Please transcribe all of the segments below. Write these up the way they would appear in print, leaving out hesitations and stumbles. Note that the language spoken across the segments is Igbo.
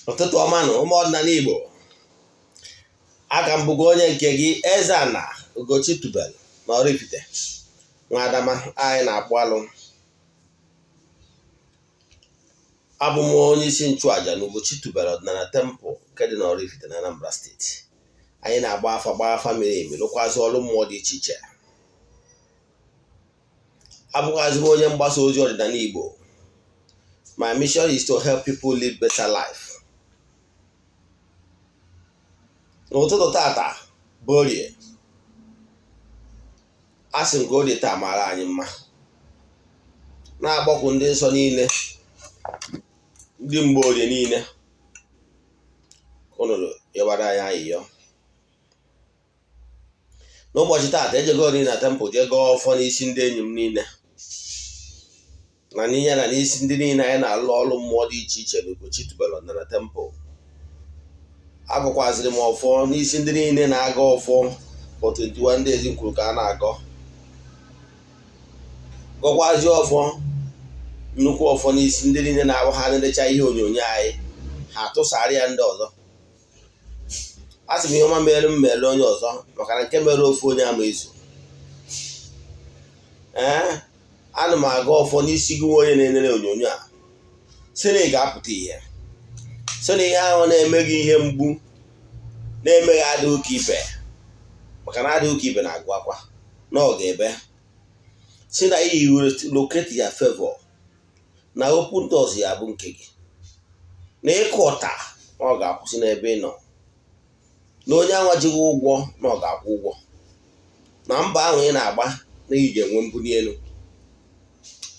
Ụtụtụ ọma na ụmụ ọdịnala Igbo. Aka m bụkwa onye nke gị, Eze-Ana Ugochi tubelu na Oraifite, nwa Adama anyị na-akpụ alụ. Abụ m onye isi nchụaja na Ugochi tubelu ọdịnala temple nke dị na Oraifite na Anambra steeti. Anyị na-agba afa, gbaa afa miri emi, lụkwazị ọrụ mmụọ dị iche iche. Abụkwazị m onye mgbasa ozi ọdịnala Igbo. My mission is to help people live better life. N'ụtụtụ tata bụ Orie, a sị m ka Orie taa mara anyị mma, na-akpọku ndị nsọ niile, ndị mgbe Orie niile, ka unu yọbara anyị ayịyọ. N'ụbọchị taata, ejego na temple jee gọọ ọfọ n'isi ndị enyi m niile na n'ihe na n'isi ndị niile anyị na-alụ ọrụ mmụọ dị iche iche n'Ugochi tubelu ọdịnala temple. Agọkwaziri m ọfọ n'isi ndị niile na-agọ ọfọ for 21 days m kwuru ka a na-agọ. Gọkwazi ọfọ, nnukwu ọfọ, n'isi ndị niile na-abụ ha na-elecha ihe onyonyo anyị, ha tụsara ya ndị ọzọ. A sị m ihe ọma mere m mere onye ọzọ, maka na nke mere ofu onye ama ezu. Ee, ana m agọ ọfọ n'isi gị nwa onye na-enere onyonyo a, sị na ị ga-apụta ihe, sị na ihe ahụ na-eme gị ihe mgbu na-emeghị adịghị ka ibe, maka na adịghị ka ibe na-agụ akwa na ọ ga-ebe, si na you will locate your favor, na open doors ya bụ nke gị, na ịkụ ọta na ọ ga-akwụsị n'ebe ị nọ, na onye anwa jighị ụgwọ na ọ ga-akwụ ụgwọ, na mba ahụ ị na-agba na ị ga-enwe mbuli elu.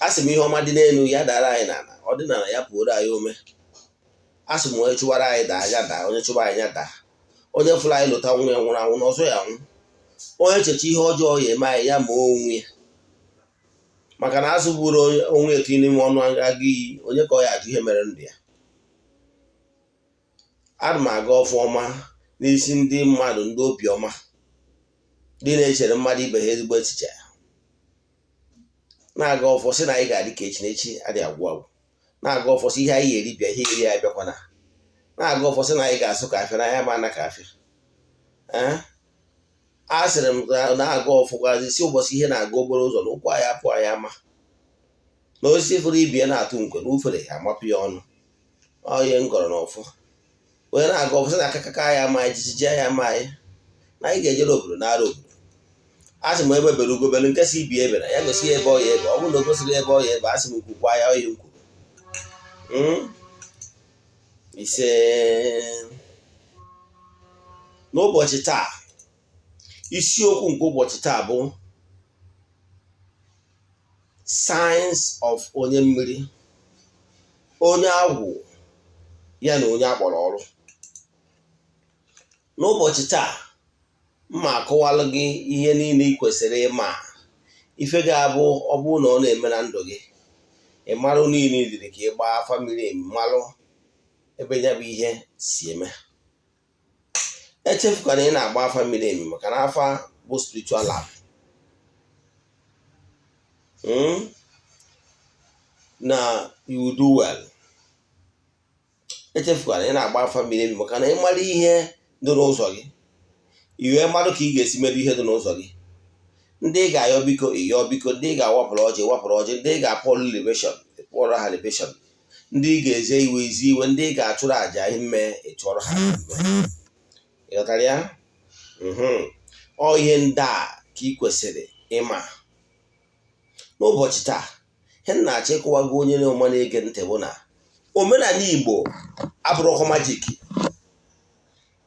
A sị m ihe ọma dị n'elu ya dara anyị n'ala, ọdịnala ya pụoro anyị ome. A sị m onye chụwara anyị daa ya daa, onye chụwa anyị ya daa, onye fụrụ anyị lụta nwunye nwụrụ anwụ na ọzọ ya nwụ, onye checha ihe ọjọọ ya eme anyị ya ma onwe ya, maka na azụ gburu onwe etu n'ime ọnụ agụ iyi, onye ka ọ ya ajụ ihe mere ndụ ya. Ana m aga ọfọ ọma n'isi ndị mmadụ, ndị obiọma, ndị na-echere mmadụ ibe ha ezigbo echiche, na-aga ọfọ sị na anyị ga-adị ka echi na echi adịghị agwụ agwụ, na-aga ọfọ sị ihe anyị eri bịa, ihe eri ya bịakwana, na-aga ọfọ sị na anyị ga-asụ ka afịa na anyị ama na ka afịa. Ee, a sịrị m na-aga ọfọ gwazi si ụbọchị ihe na-aga okporo ụzọ na ụkwụ anyị apụ anyị ama, na osisi fụrụ ibie na-atụ nkwe na ufere amapụ ya ọnụ. Onye m gọrọ n'ọfọ onye na-aga ọfọ sị na akakaka anyị ama anyị, jijiji anyị ama anyị, na anyị ga-ejere obodo nara obodo. A sị m ebe bere ugobelu, nke si ibi ebe na ya gosi ebe ọ ya ebe, ọ bụrụ na o gosiri ebe ọ ya ebe, a sị m kwukwa ya ihe m kwuru. Ise. N'ụbọchị taa, isiokwu nke ụbọchị taa bụ signs of onye mmiri, onye agwụ ya na onye akpọrọ ọrụ. N'ụbọchị taa, mma akọwalụ gị ihe niile ị kwesịrị ịma, ife ga-abụ ọ bụrụ na ọ na-eme na ndụ gị, ị marụ niile idiri ka ị gbaa afa miri emi, malụ ebe ya bụ ihe si eme. Echefukwana ị na-agba afa miri emi, maka na afa bụ spiritual lab. Na you do well. Echefukwana ị na-agba afa miri emi, maka na ị mara ihe dị n'ụzọ gị, i wee marụ ka ị ga-esi merụ ihe dị n'ụzọ gị. Ndị ị ga-ayọ biko, ịyọ biko. Ndị ị ga-awapụrụ ọjị, wapụrụ ọjị. Ndị ị ga-apụrụ libation, pụọrọ ha libation. Ndị ị ga-eze iwe, ize iwe. Ndị ị ga-achụrụ àjà ime, ịchụọrọ ha. Ị ghọtara ya? Ọ ihe ndị a ka ị kwesịrị ịma n'ụbọchị taa. Ihe m na-achọ ịkọwa gị, onye na-ọma na-ege ntị, bụ na omenala Igbo abụrụkwa magic.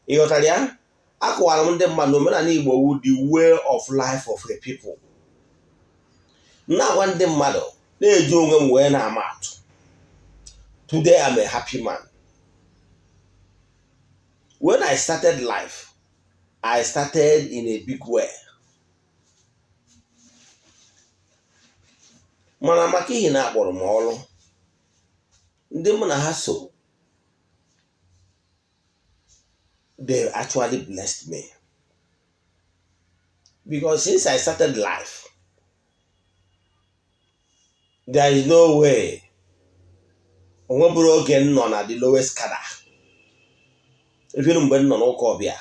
Ị ghọtara ya? Akọwara m ndị mmadụ na omenala Igbo wu the way of life of a people. Na-agwa ndị mmadụ na-eji onwe m wee na-ama atụ. Today I'm a happy man. When I started life, I started in a big way, mana maka ihi na akpọrọ m ọrụ, ndị mụ na ha so, they actually blessed me, because since I started life, there is no way onwebụrụ oge m nọ na the lowest cadre. Even mgbe m nọ n'ụka ọbịa,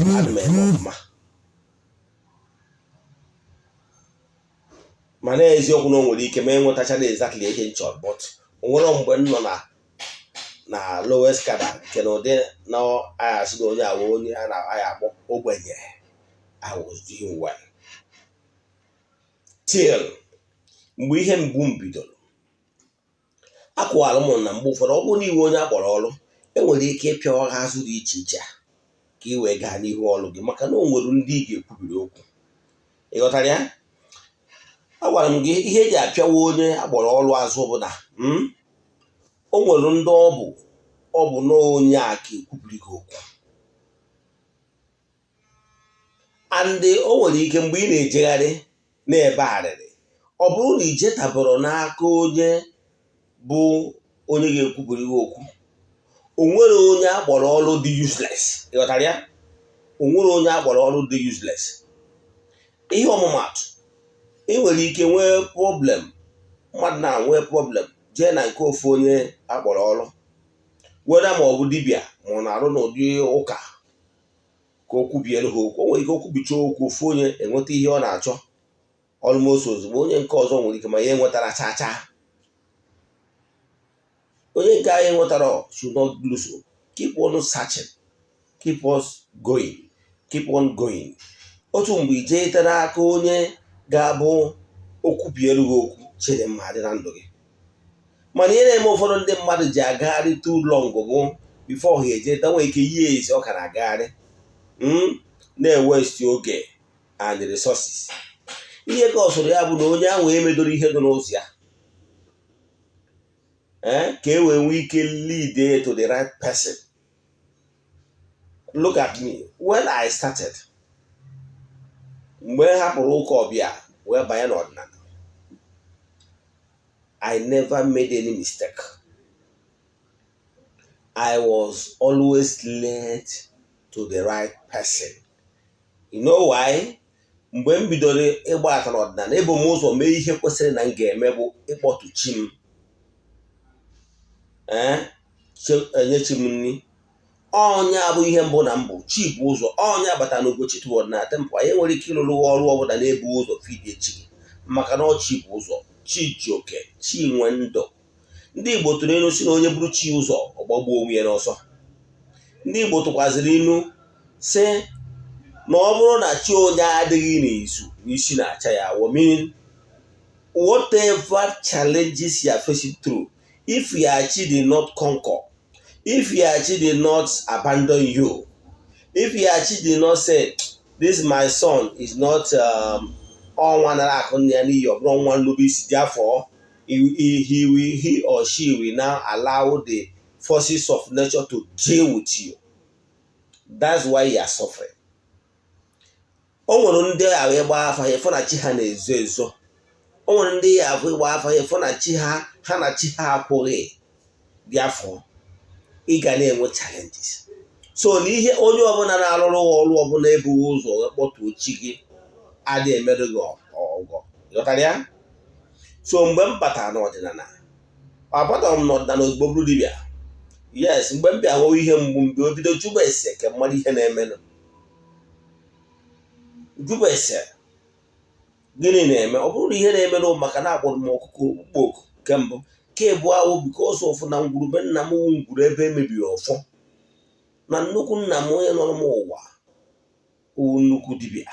ana m eme ọfụma. Mana eziokwu na o nwere ike ma enwetachara exactly ihe m chọrọ, but o nwere mgbe m nọ na lowest cadre nke na ụdị na anyị asị na onye awa onye a na-anyị akpọ ogbenye. I was doing well till mgbe ihe mgbu m bidoro. Akọwara m na mgbe ụfọdụ, ọ bụrụ na ị wụ onye a kpọrọ ọrụ, enwere ike ịpịawa gị azụ dị iche iche ka ị wee gaa n'ihu ọrụ gị, maka na o nwere ndị ị ga-ekwubiri okwu. Ị ghọtara ya? Agwara m gị, ihe eji apịawa onye akpọrọ ọrụ azụ bụ na o nwere ndị ọ bụ na onye a ka ekwubiri gị okwu, and o nwere ike mgbe ị na-ejegharị na-ebe arịrị, ọ bụrụ na ijetabụrụ n'aka onye bụ onye ga-ekwubiri gị okwu. O nwere onye akpọrọ ọrụ dị useless. Ị ghọtara ya? O nwere onye akpọrọ ọrụ dị useless. Ihe ọmụmatụ, ị nwere ike nwee problem, mmadụ na-nwee problem, jee na nke ofu onye akpọrọ ọrụ, weda ma ọ bụ dibịa ma ọ na-arụ n'ụdị ụka, ka o kwubiere ha okwu. O nwere ike okwubicha okwu, ofu onye enweta ihe ọ na-achọ almost ozugbo. Onye nke ọzọ nwere ike ma ya enwetara chaa chaa. Onye nke anyị nwetara should not lose hope. Keep on searching, keep us going, keep on going. Otu mgbe ijee n'aka onye ga-abụ okwubiere gị okwu, chidimma dị na ndụ gị. Mana ihe na-eme ụfọdụ ndị mmadụ ji agagharị too long bụ before ha eje nwere ike yie ezi ọ ka na-agagharị, na-ewaste oge and resources. Ihe ka ọsọrọ ya bụ na onye ahụ emedoro ihe dị n'ụzọ ya, ee, ka e wee nwee ike lead to the right person. Look at me. When I started, mgbe m hapụrụ ụka ọbịa wee banye n'ọdịnala, I never made any mistake. I was always led to the right person. You know why? Mgbe m bidoro ịgbata n'ọdịnala, ebu m ụzọ mee ihe kwesịrị na m ga-eme, bụ ịkpọtụ chi m, ee, enye chi m nri. Ọnya bụ ihe mbụ na mbụ. Chi bụ ụzọ. Ọnya bata na Ugochi tụrụ ọdịnala temple. Anyị nwere ike ịrụrụ ọrụ ọbụla na-ebu ụzọ fidie chi gị, maka na ọ chi bụ ụzọ, chi ji oke, chi nwe ndụ. Ndị Igbo tụrụ ilu si na onye bụrụ chi ụzọ, ọgbagbuo onwe ya n'ọsọ. Ndị Igbo tụkwazịrị ilu si na ọ bụrụ na chi onye adịghị n'izu, n'isi na-acha ya awọ, meaning whatever challenges you are facing through, if your chi did not conquer, if your chi did not abandon you, if your chi did not say, "This my son is not ọnwa nara akụ nna ya n'iyi, ọ bụrụ nwa nnukwu isi," therefore he or she will now allow the forces of nature to deal with you. That's why you are suffering. O nwere ndị ahụ ịgba afa ha, ịfụ na chi ha na-ezo ezo. O nwere ndị ya ahụ ịgba afa ha, ịfụ na chi ha, ha na chi ha akwụghị. Therefore ị ga na-enwe challenges. So na ihe onye ọbụla na-arụrụ ọrụ ọbụla ebughị ụzọ kpọtuo chi gị, adịghị emerụ gị ọgọ. Ghọtara ya? So mgbe m batara n'ọdịnala, abatara m n'ọdịnala ozugbo bụrụ dibịa. Yes, mgbe m bịa nwewe ihe mgbu, mgbe o bido jụba ese ka mmadụ ihe na-emenụ, jụba ese gịnị na-eme. Ọ bụrụ na ihe na-emenụ, maka na akpọrọ m ọkụkọ okpukpe oku nke mbụ, nke abụọ awụ because of na ngwurube nna m wụ ngwuru ebe emebiri ọfọ, na nnukwu nna m, onye nọrọ m ụwa, wụ nnukwu dibịa.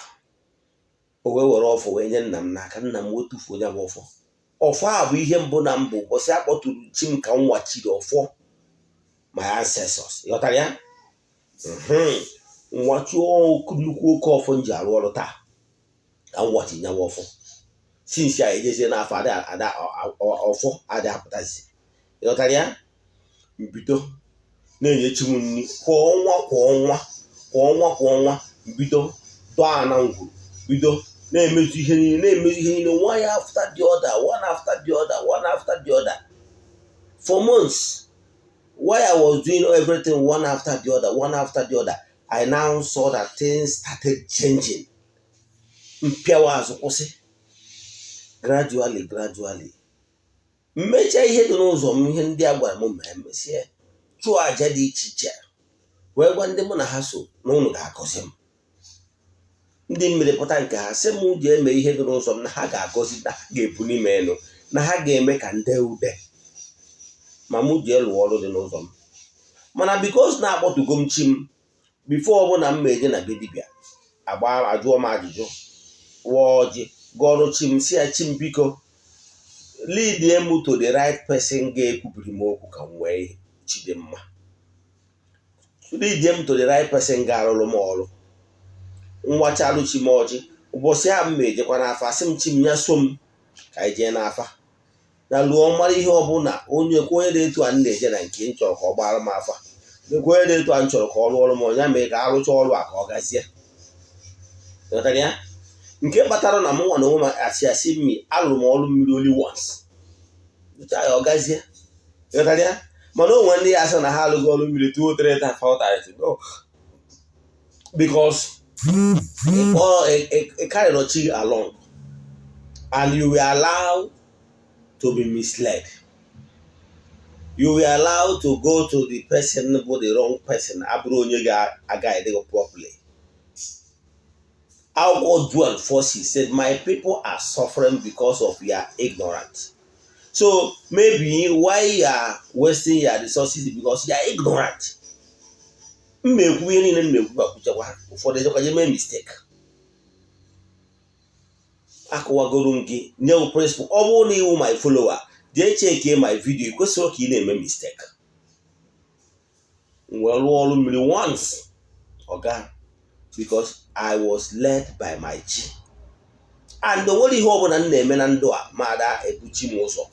O wee were ọfọ wee nye nna m n'aka. Nna m wee tufuo ya bụ ọfọ. Ọfọ a bụ ihe mbụ na mbụ. Ụbọchị a kpọtụrụ chi m ka m wachiri ọfọ my ancestors. Ghọtara ya? Nwachi nnukwu oke ọfọ m ji arụ ọrụ taa ka m wachi nyawa ọfọ. Since a ejezie n'afọ ada ọfọ adị apụtazi. Ghọtara ya? Mbido na-enye chi m nri kwa ọnwa, kwa ọnwa, kwa ọnwa, kwa ọnwa. Mbido dọọ ana ngwuru, bido na-emezu ihe niile, na-emezu ihe niile, one after the other, one after the other, one after the other, for months. While I was doing everything one after the other, one after the other, I now saw that things started changing. Mpịawa azụ kwụsị gradually, gradually. Mmechaa ihe dị n'ụzọ m, ihe ndị a gwara m ma emesie. Chụọ àjà dị iche iche, wee gwa ndị mụ na ha so na ụnụ ga-agọzi m. Ndị mmiri pụta nke ha, sị m ji eme ihe dị n'ụzọ m, na ha ga-agọzi, na ha ga-ebu n'ime elu, na ha ga-eme ka nde ude ma mụ jee lụọ ọrụ dị n'ụzọ m. Mana because na-akpọtugo m chi m before ọbụla m ma eje na be dibịa agba, ajụọ m ajụjụ, wụọ ọjị, gọọrụ chi m, si ya, "Chi m, biko lead m to the right person ga-ekwubiri m okwu ka m wee chi dị mma. Lead m to the right person ga-arụrụ m ọrụ." Nwachalụ chi m ọjị. Ụbọchị ahụ m ma ejekwa n'afa, sị m chi m ya so m ka anyị jee n'afa na lụọ, mara ihe ọbụla onye kwa onye dị etu a m na-eje na nke m chọrọ ka ọ gbara m afa, lekwa onye dị etu a m chọrọ ka ọ rụọ ọrụ m, ya mee ka arụcha ọrụ a ka ọ gazie. Ghọtara ya? Nke kpatara na mụ nwa na onwe m asị asị mmi alụrụ m ọrụ mmiri only once, rụcha ya, ọ gazie. Ghọtara ya? Mana o nwere ndị ya asị na ha alụghị ọrụ mmiri two, three times, four times. No, because ị carry chi along and you will allow to be misled. You will allow to go to the person bụ the wrong person, abụrụ onye ga-guide gị properly. Akwụkwọ Joel 4:6 said, "My people are suffering because of your ignorance." So maybe why you are wasting your resources is because you are ignorant. Mmekwu ihe niile mmekwu gbakwuchakwa, ụfọdụ ejekwa je mee mistake. Akụwagoro m gị, nye m principle. Ọ bụrụ na iwu my follower, jee checkie my video, kwesịrị ka ị na-eme mistake. M wee rụọ ọrụ mmiri once, ọga, because I was led by my chi, and o nwere ihe ọbụla m na-eme na ndụ a ma ada ebuchi m ụzọ.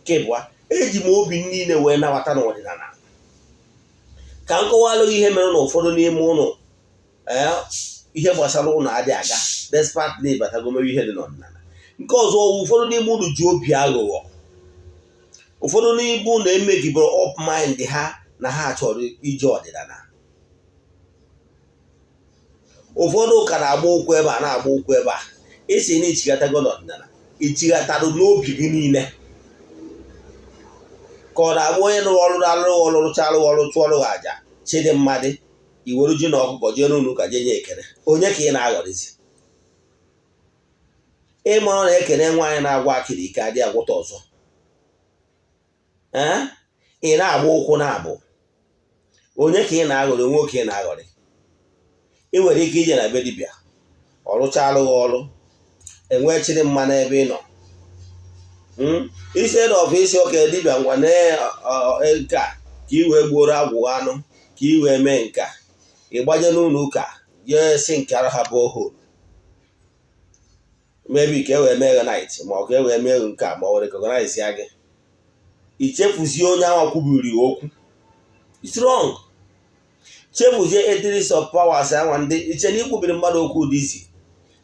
Nke bụ eji m obi niile wee nabata n'ọdịnala. Ka m kọwalụ gị ihe mere na ụfọdụ n'ime ụlọ, ihe gbasara ụlọ adị aga despite na ịbatago mere ihe dị n'ọdịnala. Nke ọzọ, ụfọdụ n'ime ụlọ ji obi aghụghọ. Ụfọdụ n'ime ụlọ emegibere up mind ha na ha chọrọ ije ọdịnala. Ụfọdụ ka na-agba ụkwụ ebe a, na-agba ụkwụ ebe a. Isi na ichighatago n'ọdịnala, ichigatarụ n'obi gị niile, ka ọ na-abụ onye nụrụ ọrụ, alụrụ ọrụ, rụchara ọrụ, chụọrụ gị àjà chidị mmadụ, iwere ji na ọkụkọ jee n'ụlọ ụka jee nye ekele. Onye ka ị na-aghọrịzi? Ịmara na ekene nwaanyị na-agwa akịrị ike adị agwọta ọzọ. Ee, ị na-agba ụkwụ na-abụ onye ka ị na-aghọrị? Nwoke ị na-aghọrị. Ị nwere ike ije na be dibịa, ọ rụchalụ gị ọrụ, enwee chịrị mma n'ebe ị nọ. Instead of isi oke dibịa, ngwa na nke a ka ị wee gbuoro agwụ anụ, ka ị wee mee nke a, ị gbaje n'ụlọ ụka jee si nke ara ha borehole, maybe ka e wee mee gị night, ma ọ ka e wee mee gị nke a, ma ọ recognize ya gị, ichefuzie onye ahụ kwubiri okwu. It's wrong. Chefuzie entities of powers anwa ndị iche na ikwubiri mmadụ okwu dị izi.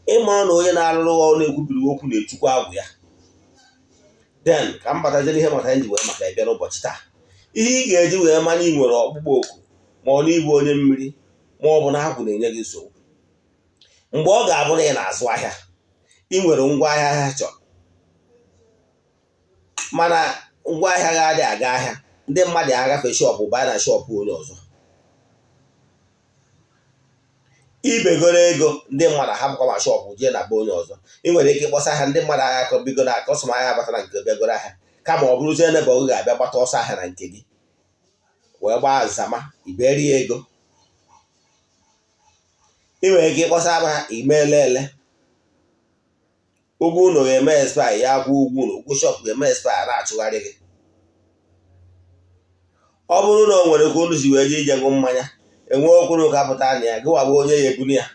Ịmara na onye na-arụrụ ọrụ na-ekwubiri okwu na-echukwa agwụ ya. Then ka m bataziri ihe maka ndị wee maka ịbịa n'ụbọchị taa. Ihe ị ga-eji wee mara ị nwere ọkpụkpọ oku, ma ọ na ịbụ onye mmiri, ma ọ bụ na agwụ na-enye gị nsogbu, mgbe ọ ga-abụ na ị na-azụ ahịa, ị nwere ngwa ahịa ha chọrọ, mana ngwa ahịa ga-adị aga ahịa, ndị mmadụ agafe shop baa na shop onye ọzọ, ibegoro ego, ndị mmadụ ahapụkwa ma shop jee na be onye ọzọ. Ị nwere ike ịkpọsa ahịa, ndị mmadụ agha akọ bigoro customer ahịa abata na nke bịagoro ahịa, kama ọ bụrụzie ebe ọ ga-abịa gbata ọsọ ahịa na nke gị wee gbaa nzama iberi ya ego. Ị nwere ike ịkpọsa ahịa, imeele ele ụgwọ ụlọ ga-eme expire, ya kwụ ụgwọ ụlọ, ụgwọ shop ga-eme expire, na-achụgharị gị. Ọ bụrụ na o nwere ka unu si wee jee ije ṅụ mmanya, enwe okwu na ụka pụta na ya, gịwa bụ onye ya ebuni ya.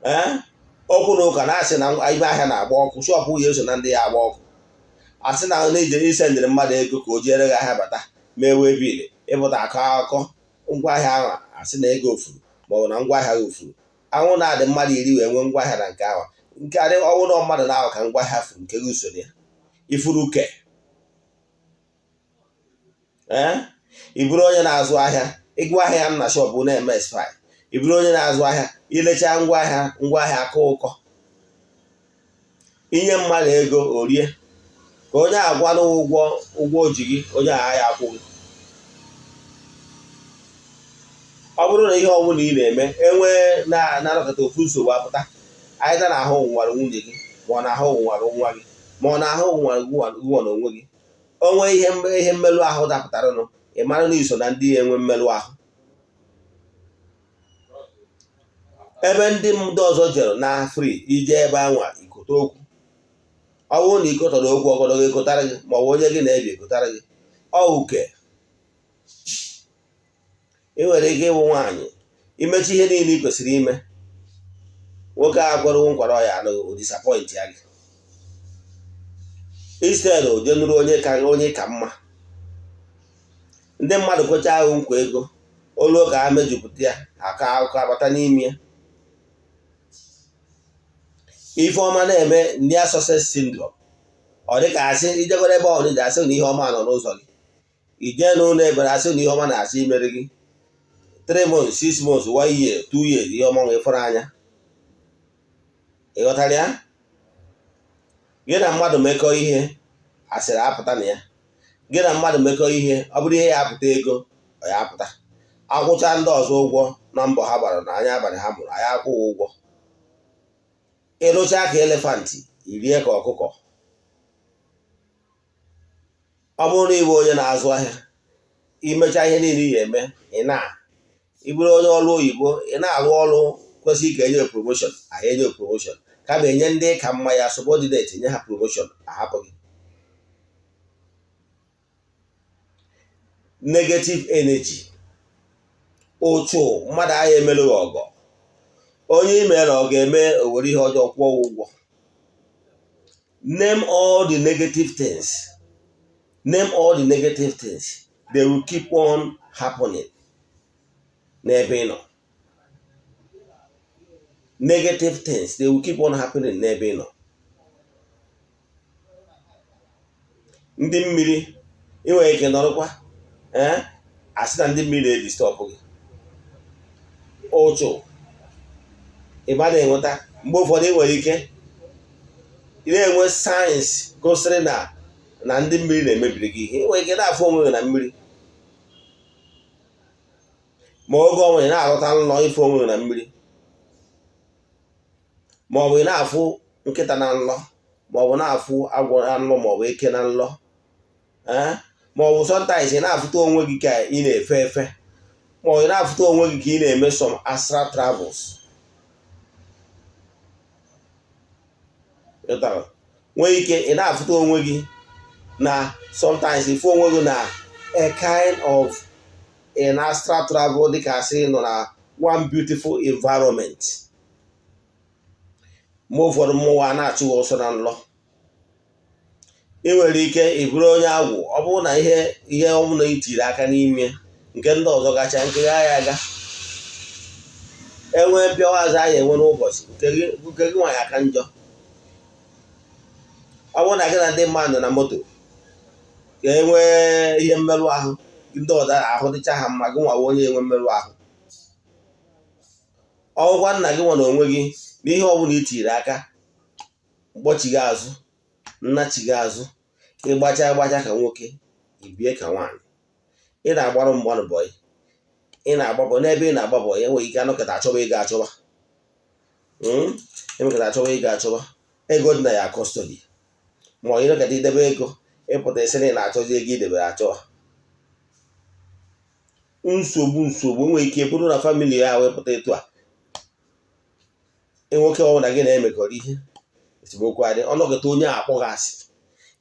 Ee, okwu na ụka na-asị na ibe ahịa na-agba ọkụ, shop ya eso na ndị ya agba ọkụ. Asị na na-ije isendịrị mmadụ ego ka o jere gị ahịa bata mee wee bill, ịpụta akọ akụkọ ngwa ahịa ahụ, asị na ego furu maọbụ na ngwa ahịa gị furu. Anwụ na-adị mmadụ 10 wee nwee ngwa ahịa na nke ahụ nke adị ọnwụ na mmadụ na-ahụ ka ngwa ahịa furu, nke gị usoro ya ifuru uke. Ee, ị bụrụ onye na-azụ ahịa, ịgụ ahịa m na shop na-eme expire. Ị bụrụ onye na-azụ ahịa, ilechaa ngwa ahịa, ngwa ahịa aka ụkọ, inye mmadụ ego orie. Ka onye agwanụ ụgwọ ụgwọ o ji gị, onye agha ya akwụ gị. Ọ bụrụ na ihe ọbụla ị na-eme enwee na-anọkọta ofu nsogbu apụta, either na ahụ nwara nwunye gị, ma ọ na-ahụ nwara nwa gị, ma ọ na-ahụ nwara gị na onwe gị, o nwee ihe mmerụ ahụ dapụtaranụ, ị mara na i so na ndị enwe mmerụ ahụ. Ebe ndị ndị ọzọ jere na free ije ebe anwa ikote okwu, ọ bụrụ na ikotọrọ okwu, ọgọdọ gị ekotara gị, ma ọ bụ onye gị na-ebi ekotara gị. Ọ uke ị nwere ike ịbụ nwaanyị, imechi ihe niile ị kwesịrị ime, nwoke a kwere nkwara ọ ya anụghị, o disappoint ya gị. Instead o jee nụrụ onye ka onye ka mma. Ndị mmadụ kwecha ahụ nkwa ego olu ka ha mejupụta ya, aka akụkọ abata n'ime ya. Ife ọma na-eme, near success syndrome. Ọ dị ka asị ijegoro ebe ọ ji asị na ihe ọma nọ n'ụzọ gị, ijee n'ụlọ ebere asị na ihe ọma na-asị imere gị. 3 months, 6 months, 1 year, 2 years, ihe ọma nwee fọrọ anya. Ị ghọtara ya? Gị na mmadụ mekọ ihe, asịrị apụta na ya. Gị na mmadụ mekọ ihe, ọ bụrụ ihe ya apụta ego, ọ ya apụta. Akwụcha ndị ọzọ ụgwọ na mbọ ha gbara na anya abalị ha mụrụ anyị, akwụghị ụgwọ. Ịrụcha ka elephant, irie ka ọkụkọ. Ọ bụrụ na ị bụ onye na-azụ ahịa, imecha ihe niile ị ga-eme, ị na ị bụrụ onye ọrụ oyibo, ị na-arụ ọrụ kwesịrị ka enye promotion, anyị enye promotion, kama enye ndị ka mma ya subordinate, nye ha promotion, ahapụ gị. Negative energy, ụchụ mmadụ agha emerụ ọgọ, onye imere ọ ga-eme o were ihe ọjọọ kwụọ ụgwọ. Name all the negative things, name all the negative things, they will keep on happening n'ebe ị nọ. Negative things, they will keep on happening n'ebe ị nọ. Ndị mmiri ị nwere ike nọrọkwa, ee, asị na ndị mmiri na-edisturb gị. Ụchụ ịba na-enweta mgbe ụfọdụ, ị nwere ike ị na-enwe signs gosiri na ndị mmiri na-emebiri gị ihe. Ị nwere ike na-afụ onwe gị na mmiri, ma oge ọnwụ ị na-arụta nlọ ịfụ onwe gị na mmiri, ma ọ bụ ị na-afụ nkịta na nlọ, ma ọ bụ na-afụ agwọ na nlọ, ma ọ bụ eke na nlọ, ma ọ bụ sometimes ị na-afụta onwe gị ka ị na-efe efe, ma ọ bụ ị na-afụta onwe gị ka ị na-eme some astral travels. Nwee ike ị na-afụta onwe gị na sometimes ịfụ onwe gị na a kind of an astral travel, dịka asị nọ na one beautiful environment. Mgbe ụfọdụ mmụọ a na-achụ gị ọsọ na nlọ. Ị nwere ike ị bụrụ onye agwụ, ọ bụrụ na ihe ihe ọbụla i tiri aka n'ime nke ndị ọzọ gacha, nke gị agha aga. Enwee mpịawa azụ anyị enwe n'ụbọchị nke gị nwaanyị aka njọ. Ọ bụrụ na gị na ndị mmadụ nọ na moto ka e nwee ihe mmerụ ahụ, ndị ọzọ ahụ dịcha ha mma, gị nwawa onye enwe mmerụ ahụ. Ọgwụkwa nna gị nwa na onwe gị n'ihe ọbụla i tiri aka, mkpọchighi azụ, nnachighi azụ, ịgbacha agbacha ka nwoke, ibie ka nwaanyị. Ị na-agbarụ mmadụ boy, ị na-agbapụ n'ebe ị na-agba boy, enweghị ike anọkọta achọba ego achọba, emekọta achọba ego achọba ego dị na ya custody, ma ọ ịnọkọta idebe ego, ịpụta isi na ị na-achọzi ego idebere achọba. Nsogbu nsogbu nwere ike bụrụ na family ya wepụta etu a, nwoke ọbụla gị na-emekọrọ ihe, esemokwu adị, ọnọkọta onye akpọghị asị.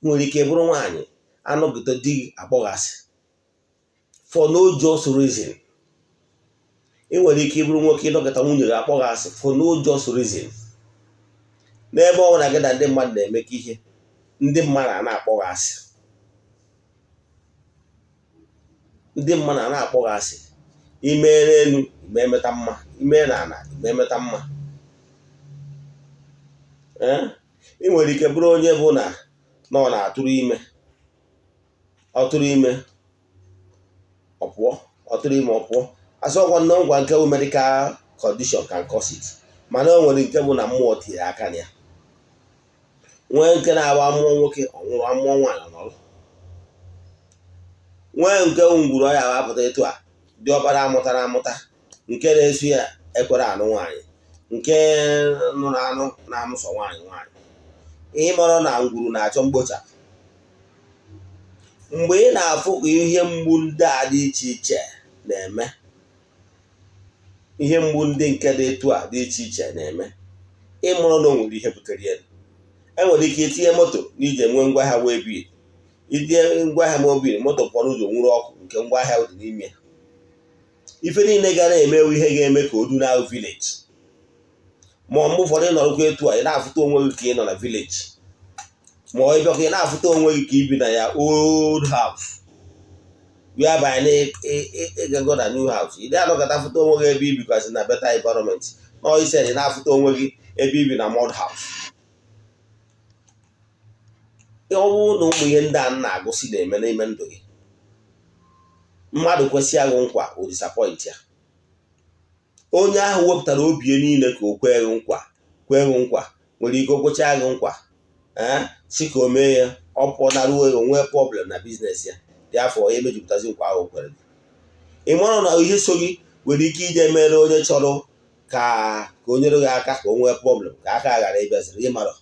Nwere ike bụrụ nwaanyị, anọgide di gị akpọghị asị for no just reason. Ị nwere ike ịbụrụ nwoke, ịnọkọta nwunye gị akpọghị asị for no just reason. N'ebe ọ bụla gị na ndị mmadụ na-emekọ ihe, ndị mmadụ a na-akpọghị asị, ndị mmadụ a na-akpọghị asị. Ime n'elu ime emeta mma, ime n'ala ime emeta mma. Ee, ị nwere ike bụrụ onye bụ na ọ na-atụrụ ime, ọ tụrụ ime ọ pụọ, ọ tụrụ ime ọ pụọ. Asị ọgwa nne ngwa nke bụ medical condition can cause it, mana o nwere nke bụ na mmụọ tinyere aka na ya. Nwee nke na-agba amụọ nwoke, ọ nwụrụ, amụọ nwaanyị, ọ nọrọ. Nwee nke ngwuru ọ ya apụta etu a, dị ọkpara amụtara amụta, nke na-eso ya ekwere anụ nwaanyị, nke nụrụ anụ na-amụsọ nwaanyị nwaanyị. Ịmara na ngwuru na-achọ mkpochapụ. Mgbe ị na-afụ ka ihe mgbu ndị a dị iche iche na-eme, ihe mgbu ndị nke dị etu a dị iche iche na-eme, ịmụrụ na o nwere ihe butere ya. Enwere ike itinye moto n'ije, nwee ngwaahịa wee bil, itinye ngwaahịa mobile, moto pụọ n'ụzọ, nwuru ọkụ, nke ngwaahịa dị n'ime ya. Ife niile ga na-emewe ihe ga-eme ka o du na village. Ma mgbe ụfọdụ ị nọrọkwa etu a, ị na-afụta onwe gị ka ị nọ na village, ma ọ ịbịakwa, ị na-afụta onwe gị ka ị bi na ya old house, whereby na ịgago na new house. Ị na-anọkọta fụta onwe gị ebe i bikwasị na better environment, na ise ị na-afụta onwe gị ebe i bi na mud house. Ọ bụrụ na ụmụ ihe ndị a na-agụsị na-eme n'ime ndụ gị, mmadụ kwesị agụ nkwa, o disappoint ya. Onye ahụ wepụtara obi ya niile ka o kwee gị nkwa, kwee gị nkwa, nwere ike o kwechaa gị nkwa, ee, si ka o mee ya, ọ pụọ naruo ego, nwee problem na business ya dị afọ ya, emejupụtazi nkwa ahụ o kwere gị. Ị mara na ihe so gị nwere ike ije mere onye chọrọ ka o nyere gị aka ka o nwee problem, ka aka ghara ịbịaziri. Ịmara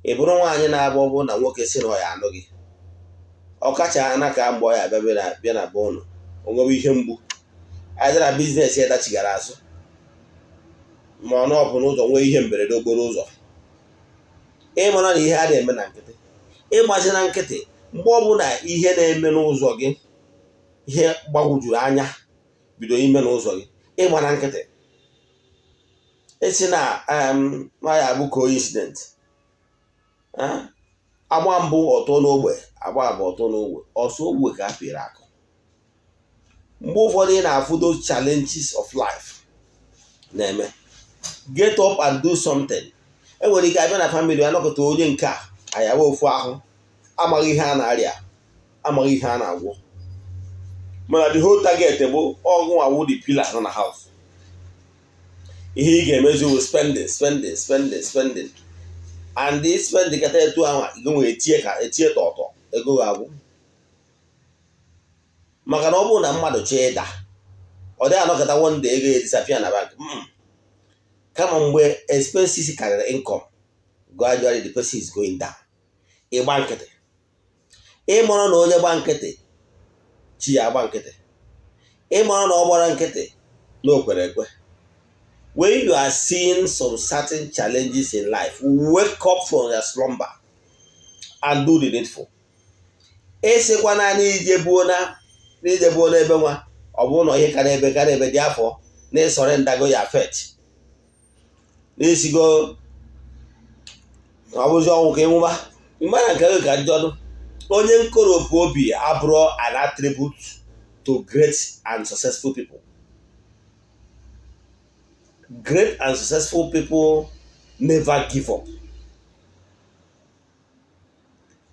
ị bụrụ nwaanyị na-abụ, ọ bụrụ na nwoke si na ọ ya anụ gị, ọ kacha ana ka mgbe ọ ya abịa bịa na be ụnụ, o nwebe ihe mgbu anyị na business ya dachigara azụ, ma ọ nọpụ n'ụzọ, nwee ihe mberede okporo ụzọ. Ịmara na ihe a na-eme na nkịtị, ịgbazi na nkịtị. Mgbe ọbụla ihe na-eme n'ụzọ gị, ihe gbagwojuru anya bido ime n'ụzọ gị, ịgba na nkịtị, esi na na ya bụ coincident. Agba mbụ ọtọ n'ogbe, agba abụọ ọtọ n'ogbe, ọsọ ogbe ka a pịrị akụ. Mgbe ụfọdụ ị na-afụ those challenges of life na-eme, get up and do something. Enwere ike abịa na family, anọkọta onye nke a ayawa ofu ahụ, amaghị ihe a na-arịa, amaghị ihe a na-agwọ, mana the whole target bụ ọgwụ awụ the pillar nọ na house. Ihe ị ga-emezi bụ spending, spending, spending, spending and spend. Kata etu ahụ ị nwere etie ka etie tọtọ, ego ga-agwụ. Maka na ọ bụrụ na mmadụ chọọ ịda, ọ dịghị anọkọta one day ego ya disappear na bank. Kama mgbe expenses karịrị income, gradually the person is going down. Ịgba nkịtị, ịmara na onye gba nkịtị, chi ya agba nkịtị. Ịmara na ọ gbara nkịtị na o kwere ekwe. When you are seeing some certain challenges in life, wake up from your slumber and do the needful. Ịsịkwa naanị ije buo n'ebe nwa, ọ bụrụ na ihe kara ebe kara ebe dị afọ na ịsọrọ ndago ya fet n'isigo, ọ bụzi ọnwụ ka ịnwụba. Mgbe nke gị ka njọdụ, onye nkoropụ obi abụrụ an attribute to great and successful people. Great and successful people never give up.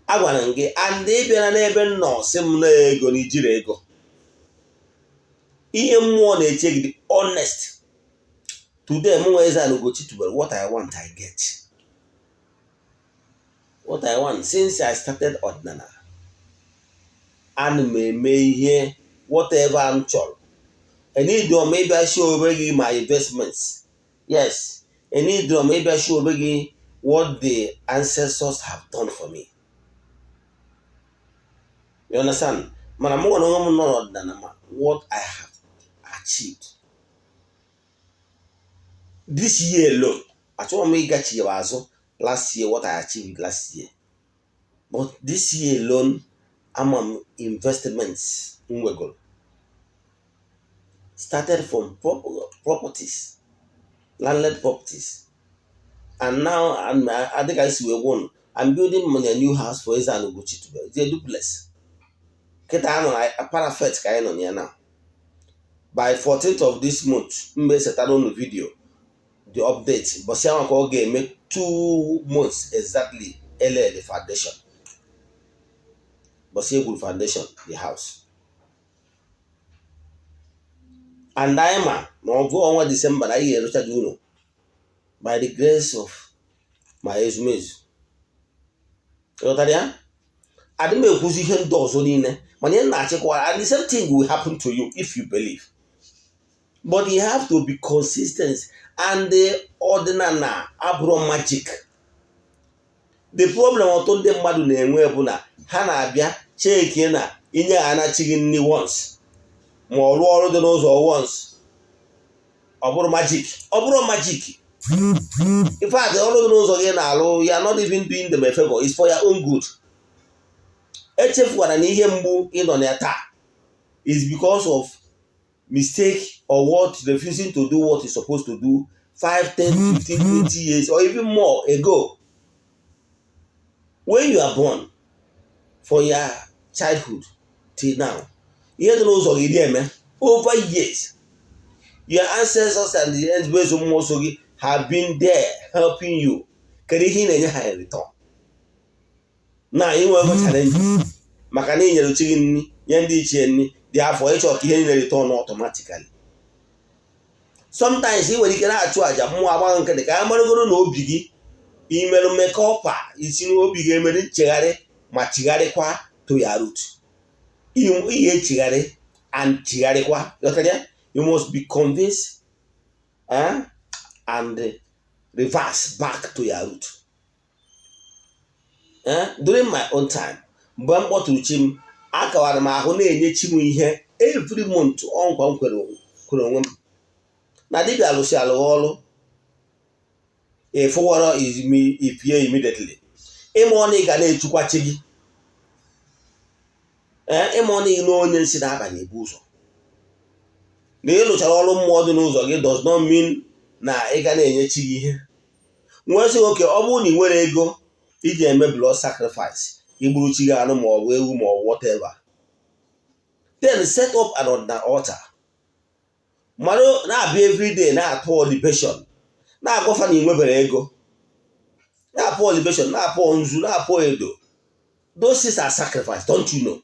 Agwara m gị, and ị bịara n'ebe m nọ, sị m na ego na ijiri ego, ihe mmụọ na-eche gị dị honest. Today, mụ nwa Eze-Ana Ugochi tubelu, what I want, I get what I want. Since I started ọdịnala, ana m eme ihe whatever m chọrọ. Enidom ịbịa show onwe gị my investments. Yes, enidom ịbịa show onwe gị what the ancestors have done for me, you understand? Mana mụ nwere onwe m nọ n'ọdịnala, ma what I have achieved this year alone, achọghị m ịgachi azụ last year, what I achieved last year, but this year alone, ama m investments m nwegoro, started from properties, landed properties, and now adịka isi wee gwụ, I'm building a new house for Eze-Ana Ugochi tubelu. It's a duplex. Kịta anọ na parapet ka anyị nọ na ya now. By 14th of this month, mgbe esetara unu video the update, bọsị ahụ ka ọ ga-eme 2 months exactly ele the foundation, bọsị egwuru foundation the house. And anyị ma na ọgụ ọnwa Disemba na anyị ga-erucha dị ụlọ by the grace of my ezumezu. Ịghọtara ya? Adị m ekwuzi ihe ndị ọzọ niile, mana ihe na-achịkwa, and the same thing will happen to you if you believe, but you have to be consistent. And the ọdịnala abụrụ magic. The problem ọtụtụ ndị mmadụ na-enwe bụ na ha na-abịa chekie na inye ha anachi gị nri once, ma ọ rụọ ọrụ dị n'ụzọ once, ọ bụrụ magic. Ọ bụrụ magic, in fact, ọrụ dị n'ụzọ gị na-alụ, you are not even doing them a favor. It's for your own good. Echefukwara na ihe mgbu ịnọ na ya taa is because of mistake or what, refusing to do what you're supposed to do 5, 10, 15, 20 years or even more ago. When you are born, for your childhood till now, ihe dị n'ụzọ gị dị eme over years, your ancestors and the ezigbo mmụọ so gị have been there helping you. Kedu ihe ị na-enye ha in return? Na inwego challenges maka na inyere chi gị nri, nye ndị ichie nri dị afọ, ịchọ ka ihe niile return automatically. Sometimes ị nwere ike na-achụ àjà, mmụọ agbaghị nkịtị ka a marụgoro na obi gị imerụ mmekọpa isi n'obi gị, emere nchegharị ma chigharịkwa to your root. Ihe echigharị and chigharịkwa, ghọtara ya? You must be convinced and reverse back to your root. During my own time, mgbe m kpọtụrụ chi m, akawara m ahụ na-enye chi m ihe every month. Ọnkwa m kwere onwe m na dibịa alụsị alụghị ọrụ ịfụwọrọ ifie immediately. Ịma ọ na ị ga na-echukwa chi gị, ee, ịma ọ na ị na onye nsị na-abanye ebu ụzọ na ị lụchara ọrụ mmụọ dị n'ụzọ gị does not mean na ị ga na-enye chi gị ihe. Nwee sị, oke ọ bụrụ na ị nwere ego iji eme blood sacrifice, igburu chi gị anụ ma ọ bụ ewu ma ọ bụ whatever, then set up an altar, mmadụ na-abịa everyday na-atụ libation, na-agwafa na ị nwebere ego, na-apụ libation, na-apụ nzu, na-apụ edo. Those things are sacrifice, don't you know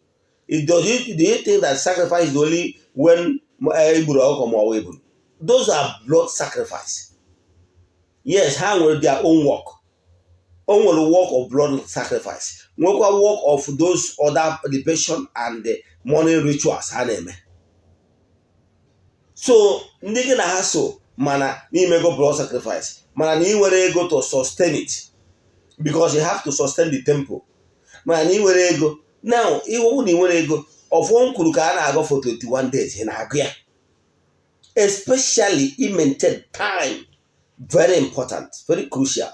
it? Do you think that sacrifice is only when egburu ọkụkọ ma ọ bụ ebulu? Those are blood sacrifice. Yes, ha nwere their own work. O nwere work of blood sacrifice, nwekwa work of those other libation and the money rituals ha na-eme. So ndị gị na ha so, mana n'imego blood sacrifice, mana na ị nwere ego to sustain it, because you have to sustain the temple, mana na ị nwere ego now, iwu na ị nwere ego, ọfọ m kwuru ka a na-agụ for 21 days, ị na-agụ ya. Especially i maintain time, very important, very crucial.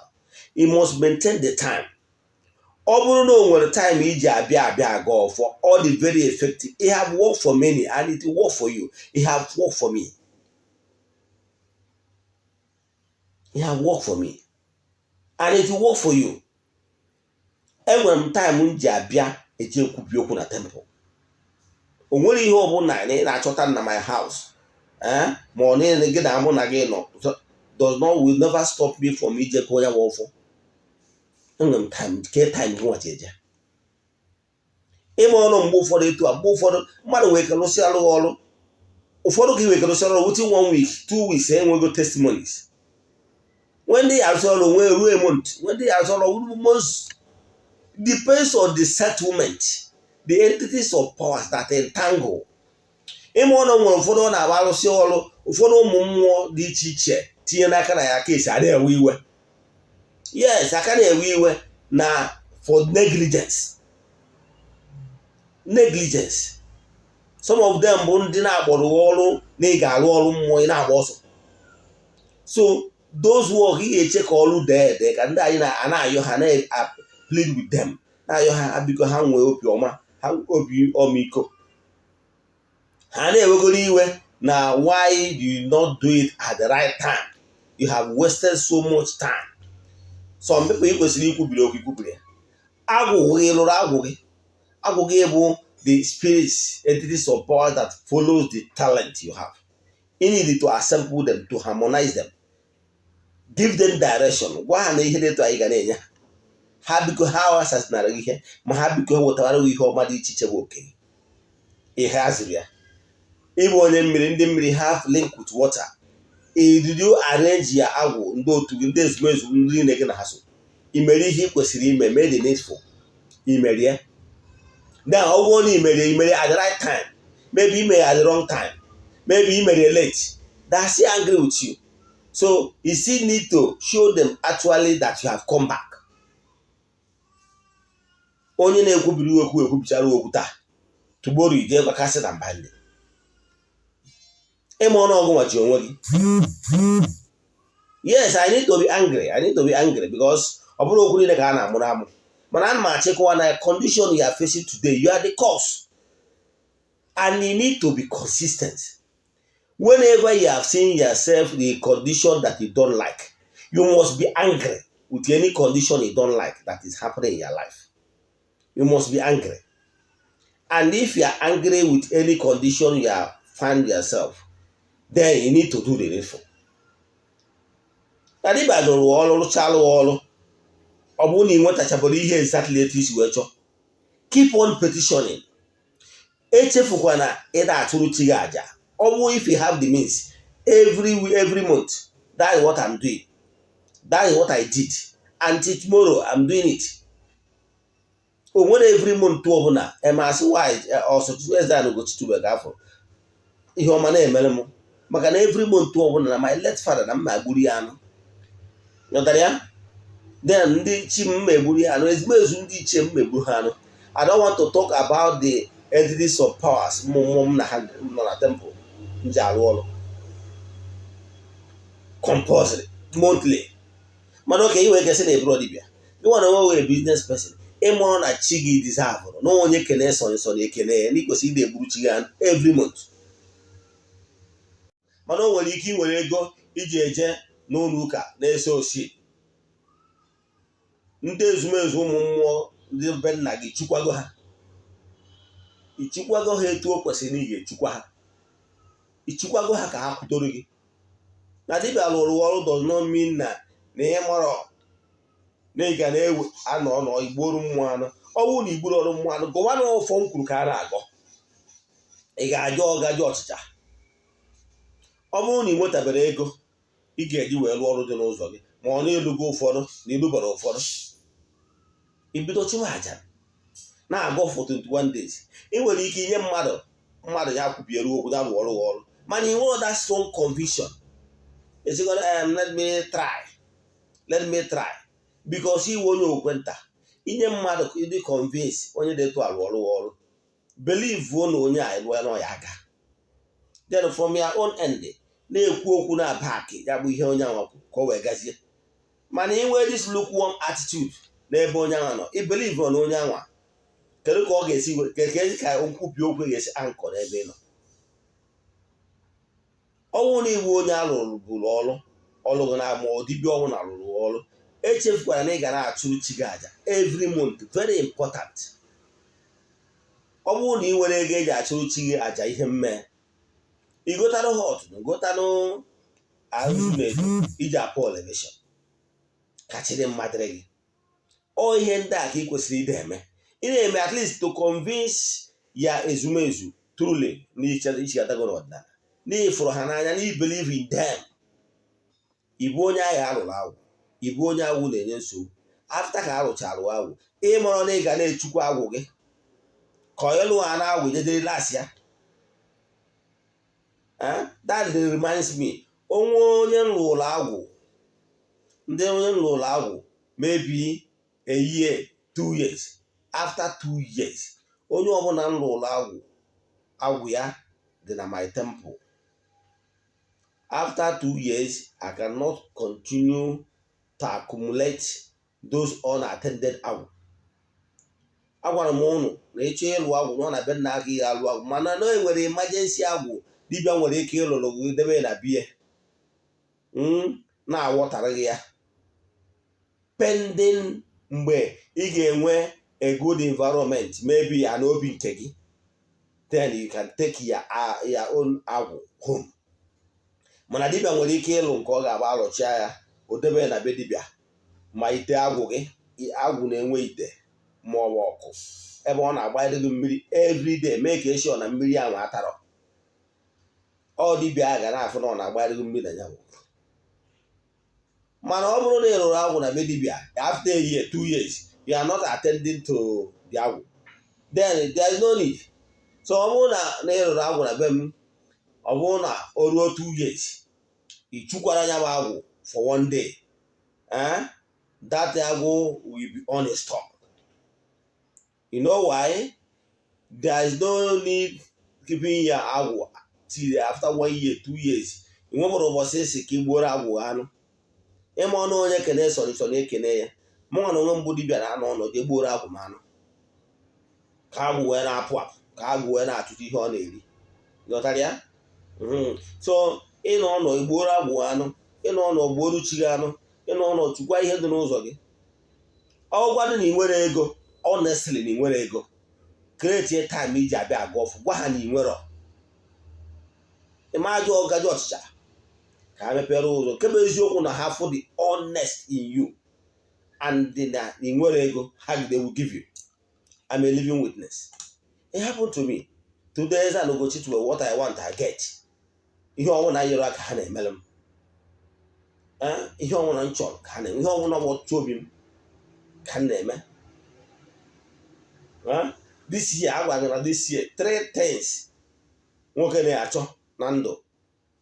You must maintain the time. Ọ bụrụ na o nwere time iji abịa aga ọfọ, ọ dị very effective. It have worked for many and it will work for you. It have worked for me. It have worked for me and it will work for you. Enwere m time m ji abịa eji ekwubi okwu na temple. O nwere ihe ọbụla ị na-achọta na my house, ma ọ niile gị na mụ na gị nọ does not, will never stop me from ije gụọ ya ọfọ. Enwere m time ke time gị nwachi eje ịma ọrụ. Mgbe ụfọdụ etu a, mgbe ụfọdụ mmadụ nwere ike rụsị alụghị ọrụ, ụfọdụ ka ị nwere ike rụsị ọrụ within one week, 2 weeks, enwego testimonies. When ndị arụsị ọrụ nwee ruo a month, when ndị arụsị ọrụ months, depends on the settlement, the entities of powers that entangle. Ịma ọnụ nwere ụfọdụ ọ na-agba arụsị ọrụ, ụfọdụ ụmụ mmụọ dị iche iche tinye n'aka na ya kesi a na-ewe iwe. Yes, aka na-ewe iwe na for negligence. Negligence, some of them bụ ndị na-akpọrọ ọrụ na ị ga-arụ ọrụ mmụọ, ị na-agba ọsọ. So those work, ị ga-eche ka ọrụ dee ede ka ndị anyị na-ayọ ha, na plead with them, na-ayọ ha, biko, ha nwee obi ọma, ha obi ọmịiko. Ha na-ewegoro iwe na why you not do it at the right time? You have wasted so much time. Some people ị kwesịrị ikwubiri okwu, ikwubiri ya. Agwụ gị lụrụ agwụ gị, agwụ gị bụ the spirits, entities of power that follows the talent you have. You need to assemble them, to harmonize them, give them direction, gwa ha na ihe dị etu anyị ga na-enye ha. Ha biko, ha aghasasịnara gị ihe, ma ha biko wetara gị ihe ọma dị iche iche bụ oke ihe a ziri ya. Ịbụ onye mmiri, ndị mmiri have link with water. Did you arrange ya agwụ, ndị otu gị, ndị ezumezu, ndị niile gị na ha so? Ị mere ihe ị kwesịrị ime? Mee the needful. Imerie. Then ọ bụrụ na imerie, imerie at the right time, maybe imerie at the wrong time, maybe imerie late, they are still angry with you. So you still need to show them actually that you have come back. Onye na-ekwubiri okwu ekwubichara okwu taa, tomorrow ije gbakasị na mba ndị ịma ọnụọgụ nwachi onwe gị. Yes, I need to be angry. I need to be angry because ọ bụrụ okwu niile ka a na-amụrụ amụ, mana ana m achịkwa na condition you are facing today, you are the cause, and you need to be consistent. Whenever you have seen yourself the condition that you don't like, you must be angry with any condition you don't like that is happening in your life. You must be angry. And if you are angry with any condition you are find yourself, then you need to do the needful. Na dibịa rụrụ ọrụ, rụchalụ ọrụ, ọ bụrụ na ị nwetachabụrụ ihe exactly etu isi wee chọọ, keep on petitioning. Echefukwana ịda atụrụ chi gị aja. Ọ bụrụ if you have the means, every month. That is what I'm doing, that is what I did, until tomorrow I'm doing it. O nwere every month ọbụla emasị nwanyị ọsọ Eze Ugochitubelu afọ ihe ọma na-emere m, maka na every month ọbụla na my late father na mma egburu ya anụ, ghọtara ya? Then ndị chi m ma egburu ya anụ, ezumezu ndị ichie m ma egburu ha anụ. I don't want to talk about the entities of powers, mmụọ m na ha nọ na temple m ji arụ ọrụ compulsory monthly. Mana oke iwe ike sị na eburu dibịa gị nwa na onwe wee business person, ịmụrụ na chi gị deserve na onye kene sọ nsọ na ekene ya na ikwesịrị ịda egburu chi gị anụ every month. Mana o nwere ike inwere ego iji eje n'ụlọ ụka na-ese osi ndị ezumezu ụmụ mmụọ ndị be nna gị, chukwago ha, ichukwago ha etu o kwesịrị na ị ga-echukwa ha, ichukwago ha ka ha kwudoro gị. Na dibịa rụrụ ọrụ does not mean na ị marọ na ị ga na-ewe anọ nọ igboro mmụọ anụ. Ọ bụrụ na igburu ọrụ mmụọ anụ, gụwa na ọfọ m kwuru ka a na-agọ, ị ga-ajọ ọgaji ọchịcha. Ọ bụrụ na ị nwetabere ego ị ga-eji wee rụọ ọrụ dị n'ụzọ gị, ma ọ na-elugo ụfọdụ na ilubara ụfọdụ, ibido chụwa aja na-agọ for 21 days. Ị nwere ike inye mmadụ, mmadụ ya kwubiere okwu ya rụọ ọrụ ọrụ, mana ị nwere that strong conviction, ezigoro let me try, let me try, because iwe onye okwenta inye mmadụ ịdị convince onye dị etu arụ ọrụ ọrụ, believe na onye a rụọ na ya aka. Then from your own end, na-ekwu okwu na back ya bụ ihe onye ahụ ka o wee gazie. Mana ị nwee this lukewarm attitude n'ebe onye ahụ nọ, i believe na onye anwa, kedu ka ọ ga-esi ka nkwubi okwu ga-esi ankọ n'ebe ị nọ? Ọnwụ na iwu onye alụrụ bụrụ ọrụ ọrụ gị na ma dibịa ọnwụ na rụrụ ọrụ, echefukwara na ị ga na-achụrụ chi gị aja every month. Very important. Ọ bụrụ na ị nwere ego eji achụrụ chi gị aja ihe mmee, igotanụ hot, gotanụ azụ na-edo iji apụ elevation ka chịrị mmadụ gị. Ọ ihe ndị a ka ị kwesịrị ide eme, ị na-eme at least to convince ya ezumezu truly na ichigatago n'ọdịnala, na ịfụrụ ha n'anya, na believe in them. Ịbụ onye agha alụrụ agwụ, ịbụ onye agwụ na-enye nsogbu, after ka arụchara agwụ, ịmụrụ na ị ga na-echukwa agwụ gị ka ọ ịlụ ha na agwụ jedere las ya. That reminds me, onwe onye nlụrụ agwụ, ndị onye nlụrụ agwụ, maybe a year, 2 years, after 2 years, onye ọbụla nlụrụ agwụ, agwụ ya dị na my temple. After 2 years, I cannot continue to accumulate those unattended agwụ. Agwara m ụnụ na ịchọ ịlụ agwụ nọ na be nna aka ihe alụ agwụ, mana na enwere emergency agwụ dibịa nwere ike ịlụrụ gị debe na bie na-awọtara gị ya pending mgbe ị ga-enwe a good environment, maybe ya na obi nke gị, then you can take your own agwụ home. Mana dibịa nwere ike ịlụ nke ọ ga-agba alụchia ya, o debe na be dibịa, ma ite agwụ gị, agwụ na-enwe ite ma ọ bụ ọkụ ebe ọ na-agbanyere gị mmiri everyday, mee ka esi ọ na mmiri ahụ atarọ. Ọ dibịa a ga na-afụ na ọ na-agbanyere gị mmiri na ya bụ. Mana ọ bụrụ na ị rụrụ agwụ na be dibịa, after a year, 2 years, You are not attending to the agwụ, then there is no need. So ọ bụrụ na ị rụrụ agwụ na be m, ọ bụrụ na o ruo 2 years ị chụkwara ya bụ agwụ for one day, eh? That agwụ will be uninstalled. You know why? There is no need keeping your agwụ till after one year, 2 years. Ị nwebụrụ ụbọchị esi ka ị gbuoro agwụ anụ ịma ọnụ. Onye kene sọrọ sọrọ ekene ya. Mụnwa na onwe mbụ dibịa na anụ ọnụ jee gbuoro agwụ m anụ, ka agwụ wee na-apụ apụ, ka agwụ wee na-achụta ihe ọ na-eri. Ghọtara ya? So ịnọ ọnọ egbuoro agwụ anụ, ịnọ ọnọ gbuoro chi gị anụ, ịnọ ọnọ chukwa ihe dị n'ụzọ gị. Ọgwadụ na ị nwere ego, honestly, na ị nwere ego, create time iji abịa agụ ọfụ. Gwa ha na ị nwere ịma ajụ ọgaji ọchịcha ka ha mepere ụzọ. Nke bụ eziokwu na ha fụ the honest in you and na ị nwere ego ha, they will give you. I'm a living witness. It happened to me today. Eze Ugochi to what I want, I get. Ihe ọnwụ na nyere aka ha na-emere m, ihe ọnwụ na m chọrọ ka ha na-eme, ihe ọnwụ na ọtụtụ obi m ka m na-eme. This year, a gwara na this year, three things nwoke na-achọ na ndụ,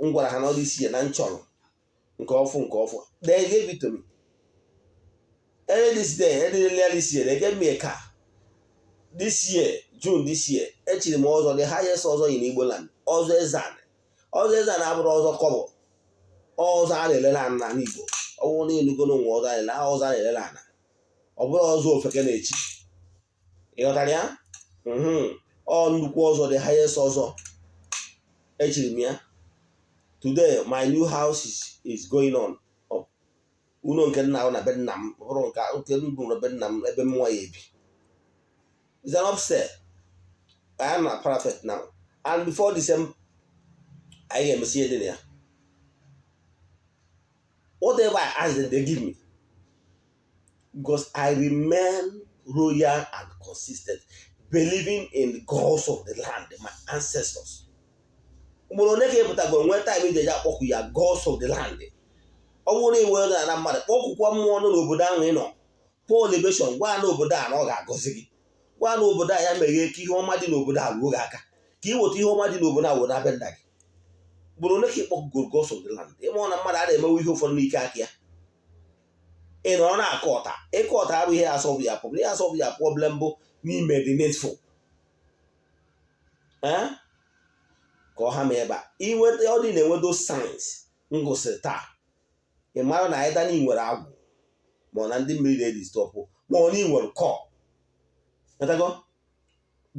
m gwara ha na this year na m chọrọ nke ọfụ nke ọfụ. They gave it to me. Early this day, early this year, they gave me a car. This year, June this year, echiri m ọzọ, the highest ọzọ in Igbo land, ọzọ Eze-Ana. Ọzọ Eze-Ana abụrụ ọzọ kọbọ, ọzọ a na-elele ana n'Igbo. Ọ bụrụ na ịnụgo n'onwe ọzọ a na-ele, ọzọ a na-elele ana, ọ bụrụ ọzọ ofeke na-echi. Ịghọtara ya? Ọ nnukwu ọzọ, the highest ọzọ, echiri m ya. Today my new house is going on up. Ụlọ nke nna na be nna m bụrụ nke m bụ na be nna m ebe m nwa ya ebi is an upstairs. I am not perfect now, and before December anyị ga-emesi ihe dị na ya. Whatever I ask them, they give me, because I remain loyal and consistent, believing in the gods of the land, my ancestors. Ugboro ole ka ị pụtago nwee time iji eje akpọkwu ya gods of the land? Ọ bụrụ na ị nwere na mmadụ, kpọkwukwa mmụọ nọ n'obodo ahụ ị nọ. Pour libation, gwa n'obodo a na ọ ga-agọzi gị. Gwa n'obodo a ya meghee ka ihe ọma dị n'obodo a ruo gị aka, ka ị weta ihe ọma dị n'obodo a were abịa nna gị. Ugboro ole ka ị kpọkugoro gods of the land? Ịma na mmadụ a na-emewe ihe ụfọdụ n'ike aka ya. Ị nọrọ na-akọ ọta. Ịkọ ọta abụ ihe a-solve ya problem. Ihe a-solve ya problem bụ n'ime the needful ka ọ ha ma ebe a inweta. Ọ dị na-enwedo signs m gụsịrị taa, ị mara na either na ị nwere agwụ, ma ọ na ndị mmiri na-edisturb, ma ọ na ị nwere kọ.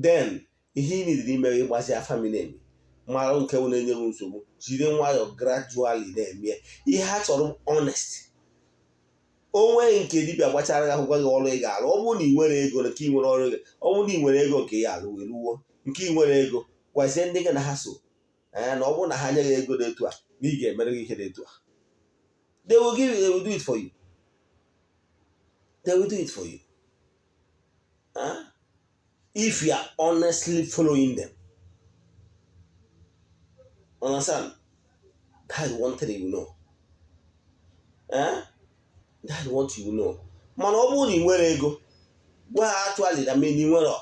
Then ihe ị nidiri ime, ịgbazi afa miri emi, mara nke bụ na-enye gị nsogbu, jiri nwayọọ gradually na-eme ihe ha chọrọ. Honest onwe nke dibịa gbachara gị akwụkwọ gị, ọrụ ị ga-alụ. Ọ bụrụ na ị nwere ego nke ị nwere ọrụ gị, ọ bụrụ na ị nwere ego nke ya alụ wee ruo nke ị nwere ego, gwazie ndị gị na ha so na ọ bụrụ na ha nye gị ego dị etu a, na ị ga-emere gị ihe dị etu a. They will give you, they will do it for you, they will do it for you. Huh? If you are honestly following them. Understand? That is one thing you know. Eh? That is what you know. Mana ọ bụrụ na ị nwere ego, gwa ha actually na ị nwere,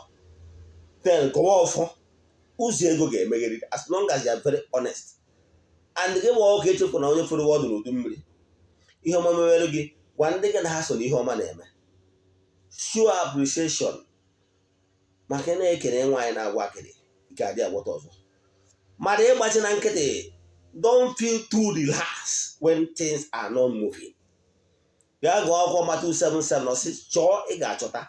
then gọwa ọfọ, ụzọ ego ga-emegherị, as long as you are very honest. And gị gba ọka, echefu na onye fere ọdụ n'udu mmiri. Ihe ọma mewere gị, gwa ndị gị na ha so na ihe ọma na-eme. Show appreciation, maka na ekene nwaanyị na-agwa akịrị ike adị agwọta ọzọ. Mmadụ ịgbachi na nkịtị, don't feel too relaxed when things are not moving. Bịa gụọ akwụkwọ Matthew 7:7, ọ sị, chọọ, ị ga-achọta;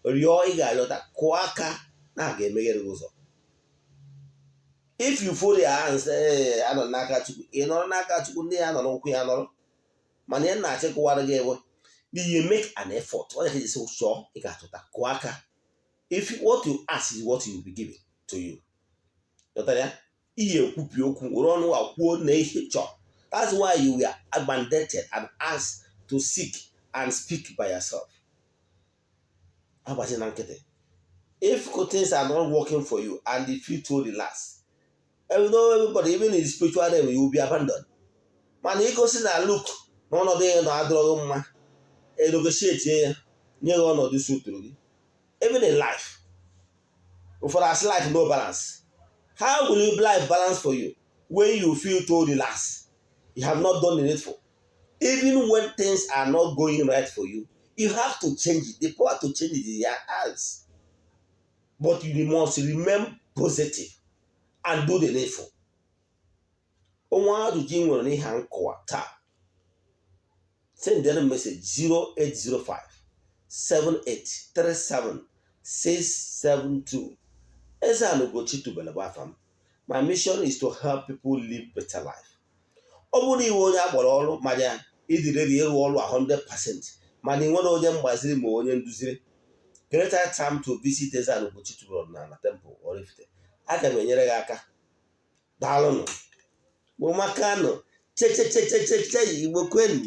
rịọ, ị ga-arịọta; kụọ aka, na a ga-emeghere gị ụzọ. If you fold your hands, ee, anọ n'aka Chukwu, ị nọrọ n'aka Chukwu, ndị ya nọ n'ụkwụ ya nọrọ. Mana ihe na-achịkọwara gị bụ you make an effort. Ọ ga sị, chọọ, ị ga-achọta; kụọ aka. If what you ask is what you will be given to you. Ghọtara ya? Ihe ekwupi okwu, were ọnụ a kwuo na ihe chọọ. That's why you were mandated and asked to seek and speak by yourself. Agbachi na nkịtị. If things are not working for you and if you feel relaxed, you know, everybody, even in the spiritual realm, you will be abandoned. Mana igosi na look na ọnọdụ ya na adịrọghị mma, e negotiate ya. Nye gị ọnọdụ suturu gị. Even in life, ụfọdụ asị, "Life no balance." How will you life balance for you when you feel too relaxed? You have not done the needful. Even when things are not going right for you, you have to change it. The power to change it is in your hands, but you must remain positive and do the needful. Onwe ajụjụ ị nwere n'ihe nkọwa taa, send them message 0805 7837 672. Eze-Ana Ugochi tubelu bụ afa m. My mission is to help people live better life. Ọ bụrụ na iwe onye akpọrọ ọrụ, mana ịdị ready ịrụ ọrụ a 100%, mana ị nwere onye mgbaziri ma onye nduziri, create time to visit Eze-Ana Ugochi tubelu ọdịnala temple, Oraifite. Aga m enyere gị aka. Daalụnụ, makanụ. Chechechecheche, Igbo kwenu.